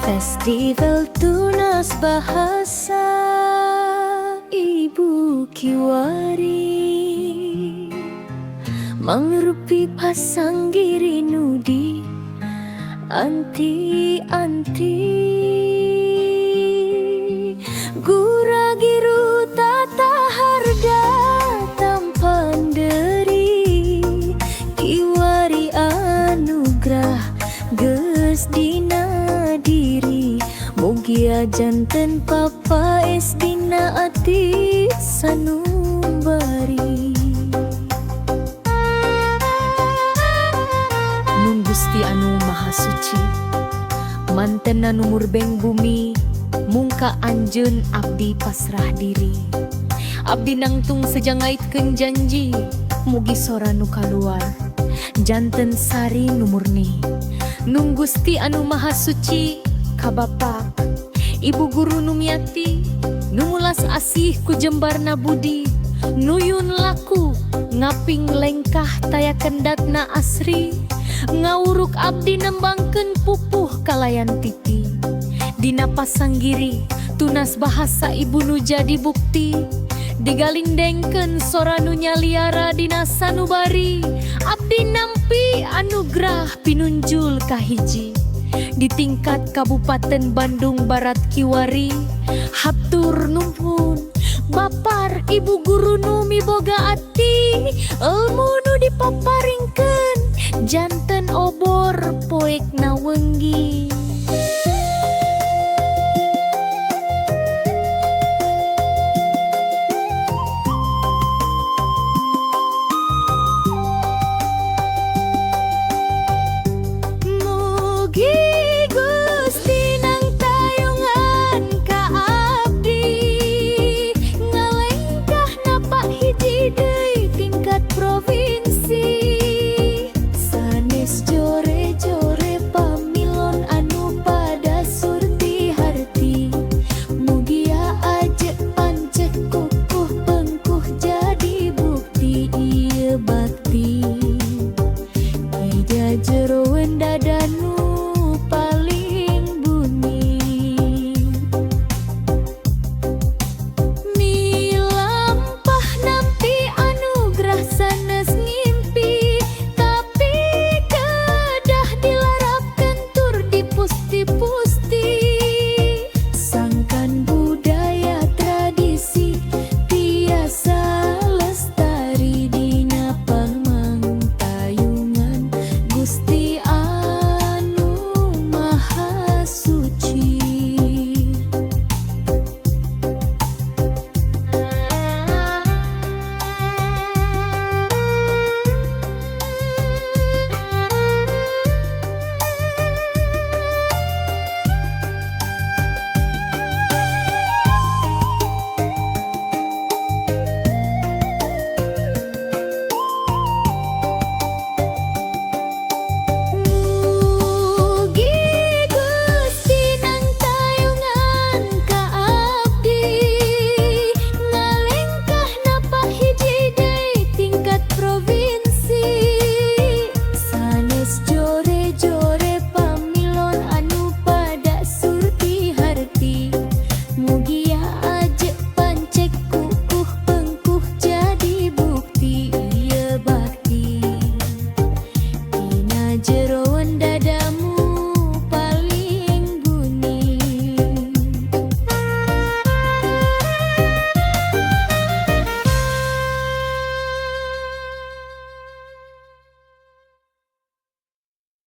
Festival Tunas Bahasa Ibu kiwari, mangrupi pasanggiri nu di anti-anti, gura-giru tata harda tampan deuri. Kiwari anugrah geus dina diri, mugia janten papaes dina ati sanubari. Nun Gusti anu Maha Suci, mantena nu murbeng bumi, mungka anjeun abdi pasrah diri. Abdi nangtung seja ngaitkeun janji, mugi sora nu kaluar janten sari nu murni. Nun Gusti anu Maha Suci, ka Bapak Ibu Guru Numiati nu mulas asih ku jembarna budi, nuyun laku ngaping lengkah taya kendatna asri, ngawuruk abdi nembangkeun pupuh kalayan titi dina pasanggiri tunas bahasa ibu nu jadi bukti, digalindengkeun sora nu nyaliara dina sanubari. Abdi nampi anugerah pinunjul kahiji di tingkat Kabupaten Bandung Barat kiwari. Hatur nuhun Bapar Ibu guru nu miboga ati, ilmu nu dipaparingkeun janten obor poek na wengi.